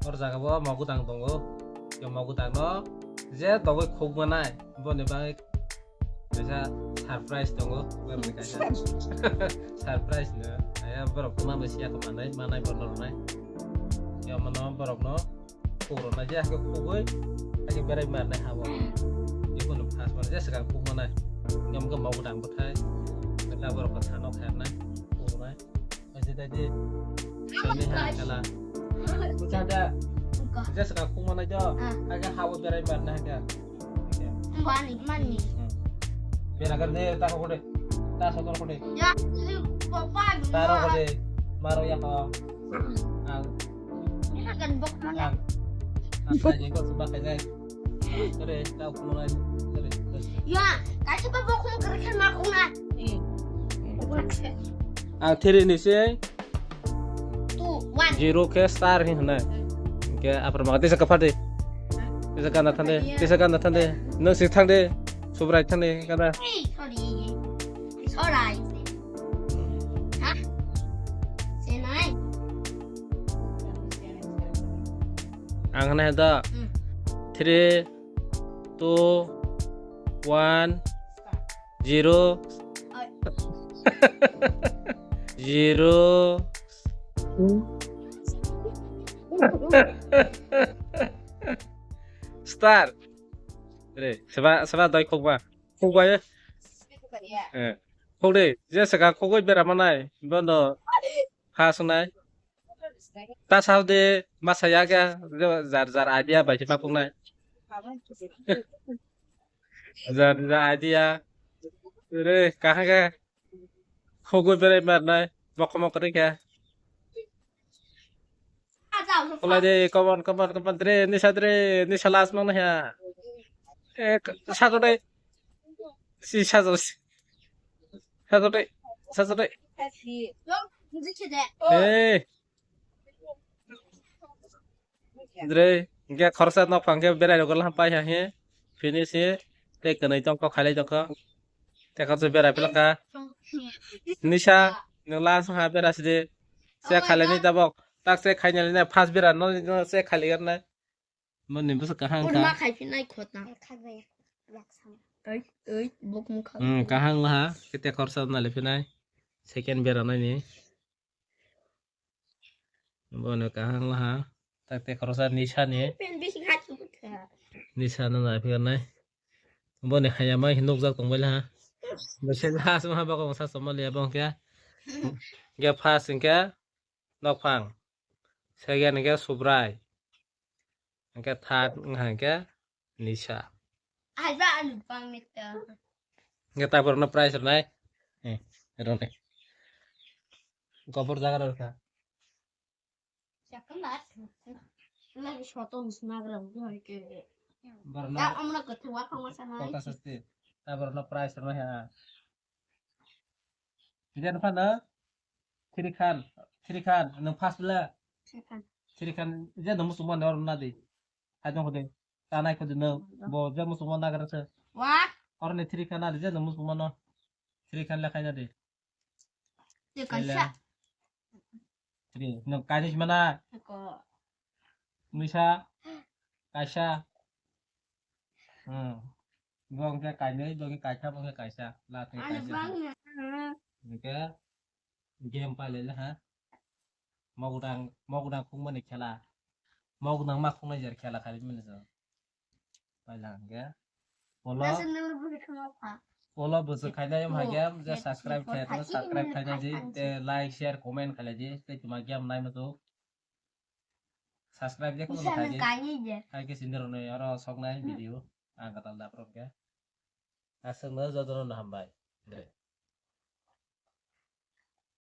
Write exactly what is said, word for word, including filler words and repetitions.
Hor jaga bo mogudang tongo. Yo mogudang no je dogoi khuk manai, boni bagwi kaisa surprise tongo, borokni kaisa surprise no. Aya borok ma mesi ako manai, manai borno rwnai. Yo mano borok no khuk rwnai je ako khugwi, ako berai marnai habo. Ibo no first manai je swkang khuk manai. Ngam khe mogudang bwthai. Kata borok ko sano khairnai, khuk rwnai. Aje tadi. Ini ha kala. Buka da. Buka. Just ka kuma na jo. Ah. Aga hawo berai mar na ga. Bani, mani. Hmm. Bera gar de ta ko de. Ta so ko de. Ya, papa. Ta ro ko de. Maro ya ko. Ang. Ini kan bok mana? Ang. Ang ta jengkol suba kai jai. Kare, ta kuma na. Kare. Ya, kasi pa bok mo kare kan ma kuma. Ang thiri ni se. Two, one. Zero khe star hin hwnai. Hwnkhe aphar maka tisa kwphar di. Tisa gana thang de, tisa gana thang de. Nwng sik thang de. Subrai thang de gana. Hey, sorry. Sorry. Ha? Senai. Ang hwnai da. Hmm. Three, two, one, zero. Oi. Zero. Star. Re, seba, seba doi khokba. Khokba ye. Eh. Khokde, je saka khogoi bera manai. Bondo. Ha sunai. Ta sao de masa ya ga, jar jar idea bai ma khoknai. Jar jar idea. Re, kaha ga. Khogoi berai marnai, mokho mokho rikha. Khulai de, come on, come on, come on, dre, nisa dre, nisa last mang naiha. Eh, sajo de. Si sajo, sajo de, sajo de. Eh. Dre, hingke khoroksa nok phang khe berai rok laham pai ha he, finish he, tei kwnwi tongkho, khailai tongkho. Tei khoroksa berai phlak kha. Nisa, nwng last ha bera sidi. Se khailai ni tabok. Tak se khainai ni first bera no, no se khailai garnai. Mo ni bwswk kaham kha. Urma khai phinai khotna. Oi, oi, bok mukha. Hmm, kaham ha, kete khoroksa nali phinai. Second bera nai ni. Bono kaham laha. Tak te khoroksa nisa ni. Pen bisi kha chu kha. Nisa no na phi nai. Boni haya mai hin nukjak tong bai laha. Bese last ma bokong sa somali abong kya. Kya first kya nokphang. Second kya subrai. Kya third kya nisa. Ai ba anu pang ni ta. Kya ta borno prize rnai. Eh, rone. Gobor jaga rokha. Sakam ba. Lagi soto nagra buhai ke. Barna. Ya amna kotwa khama sanai. Kota sasti. Ta borno prize rnai ha. Jan phano. Thiri khan. Thiri khan. Nang first bela. Thiri khan. Thiri khan. Je no musuma nor na di. Hai dong khode. Ta nai khode no. Bo je musuma nagra se. Wa. Orne thiri khan na di je no musuma no. Thiri khan le khai na di. Te kaisa. Three. Nwng kaisa si mana? Ko. Misa. Kaisa. Hmm. Bong khe kainwi, bong khe kaisa, bong khe kaisa. Last ni kaisa. Bang. Hingke game pailele ha. Mogudang, mogudang khungmani khela. Mogudang ma khungnai jer khela khalimani jo. Paila hingke. Polo. Polo bwswk khainai, oh, hingke je subscribe khaiyakhe subscribe khainai di, te like, share, comment khailai di, tei tuma game nai muchuk. Subscribe je kheno khaidi. Hai khe sindi rwnai oro soknai video. Ang katal da prok khe. Aswkno jotono hambai. Dre.